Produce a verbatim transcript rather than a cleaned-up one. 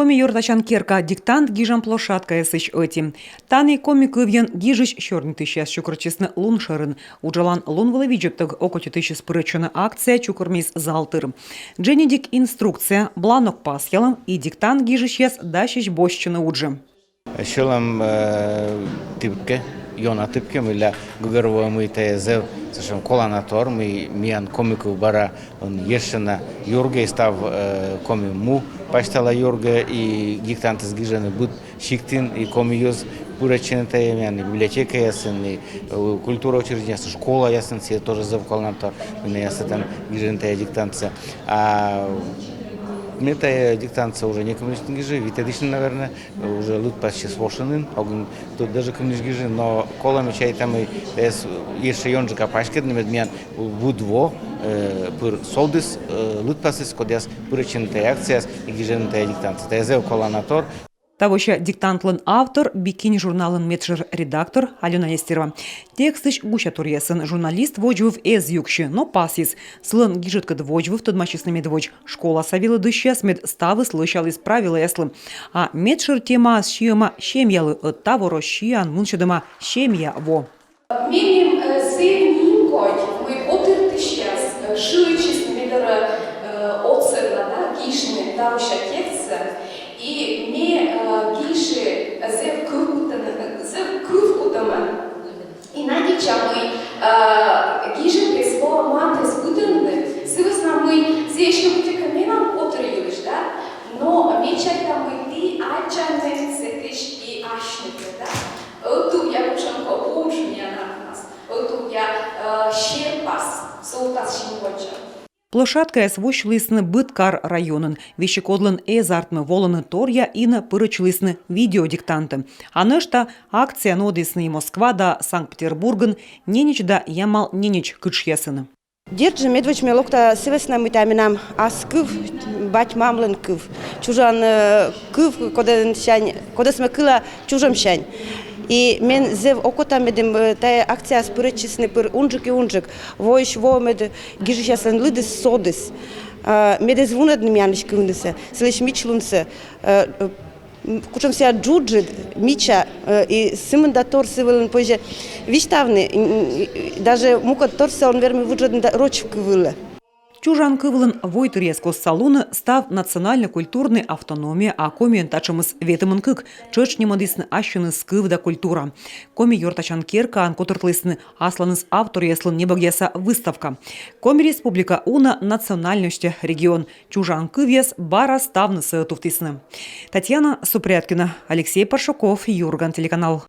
Коми ёртасян керка диктант гижан площадкаясысь ӧти. Тані коми кывйӧн гижысь сёрнитысьяс чукӧртчисны лун шӧрын. Уджалан лун вылӧ видзӧдтӧг окотитысьыс пырӧдчыны акция чукӧрмис зал тыр. Дженьыдик инструкция, бланок пасъялӧм и диктант гижысьяс дасьӧсь босьтчыны уджӧ. Сьӧлӧм, э, тіпкӧ, ёна тіпкӧ, мыйла гӧгӧрвоа, мый тайӧ зэв сэтшӧм колана тор, мый миян коми кыв бара он ещӧ на юргӧ, и став, э, коми му пасьтала юргӧ, и диктантыс гижӧны быд сиктын, и коми йӧз пырӧдчӧны тайӧ, миян и библиотекаясын, и, э, культура учреждениеясын, школаясын, сійӧ тоже зэв колана тор, мый найӧ сэтӧн гижӧны тайӧ диктантсӧ. А ме тайӧ диктантсӧ уже некымынысь нин гижи, витӧдысь нин, наверно, уже лыдпасыс воши нин, ог нин тӧд даже, кымынысь гижи, но колӧ, ме чайта, мый тайӧс ещӧ ёнджыка паськӧдны, мед миян быд во, э, пыр содіс, э, лыдпасыс, кодъяс пырӧдчӧны тайӧ акцияас и гижӧны тайӧ диктантсӧ. Тайӧ зэв колана тор. Тавося диктантлӧн автор — «Би кинь» журналын медшӧр редактор Алёна Нестерова. Текстысь гусяторъясӧн журналист водзвыв эз юксьы, но пасйис: сылӧн гижӧдкӧд водзвыв тӧдмасисны медводз школаса велӧдысьяс, мед ставыс лӧсяліс правилӧяслы. А медшӧр темаыс сиӧма семьялы, ӧд таво Россияын мунсьӧдӧма семья во. Меным, э, зэв нимкодь, мый котыртысьяс, э, шыӧдчисны ме дорӧ, э, отсӧгла да гижны тавося текстсӧ, и ме, э, гижи зэв кывкутӧмӧн, зэв кывкутӧмӧн. И надейтча, мый, э, гижӧдыс во матыс быдӧнлы, сы вӧсна мый сійӧ эськӧ быттьӧкӧ менам котыр йылысь, да, но ме чайта, мый ті аддзанныд сэтысь и асьнытӧ, да. Ӧтувъя кутшӧмкӧ унджык миян артмас, ӧтувъя, э, серпас султас синводдза. Площадкаяс воссьылісны быд кар-районын. Весиг кодлӧн эз артмы волыны торъя инӧ, пырӧдчылісны видеодиктантӧ. А нӧшта акция нуӧдісны и Москва да Санкт-Петербургын, Ненеч да Ямал-Ненеч кытшъясын. Дерт жӧ, медводз ме локта сы вӧсна, мый тайӧ менам ас кыв, бать-мамлӧн кыв. Чужан, э, кыв, кодӧссянь, кодӧс ме кыла чужӧмсянь. И мен зэв окота, медым, э, тайӧ акцияас пырӧдчисны пыр унджык и унджык. Воысь во мед гижысьяслӧн лыдыс содіс. А, мед эз вунӧдны миянлысь кывнысӧ, сылысь мичлунсӧ. Э, э, м, кутшӧм сійӧ джуджыд, мича, э, и сы мында тор сы вылын позьӧ висьтавны, м, м, и даже мукӧд торсӧ он вермы вуджӧдны да роч кыв вылӧ. Чужан кывлӧн войтыръяс костса лунӧ став национальнӧй культурнӧй автономия, а Комиын татшӧмыс ветымын кык, тшӧтш нимӧдісны ассьыныс кыв да культура. Коми ёртасян керкаын котыртлісны асланыс авторъяслӧн небӧгъяса выставка. Коми Республика уна национальносьтӧ регион. Чужан кывъяс бара ставнысӧ ӧтувтісны. Татьяна Супряткина, Алексей Паршуков, «Юрган» телеканал.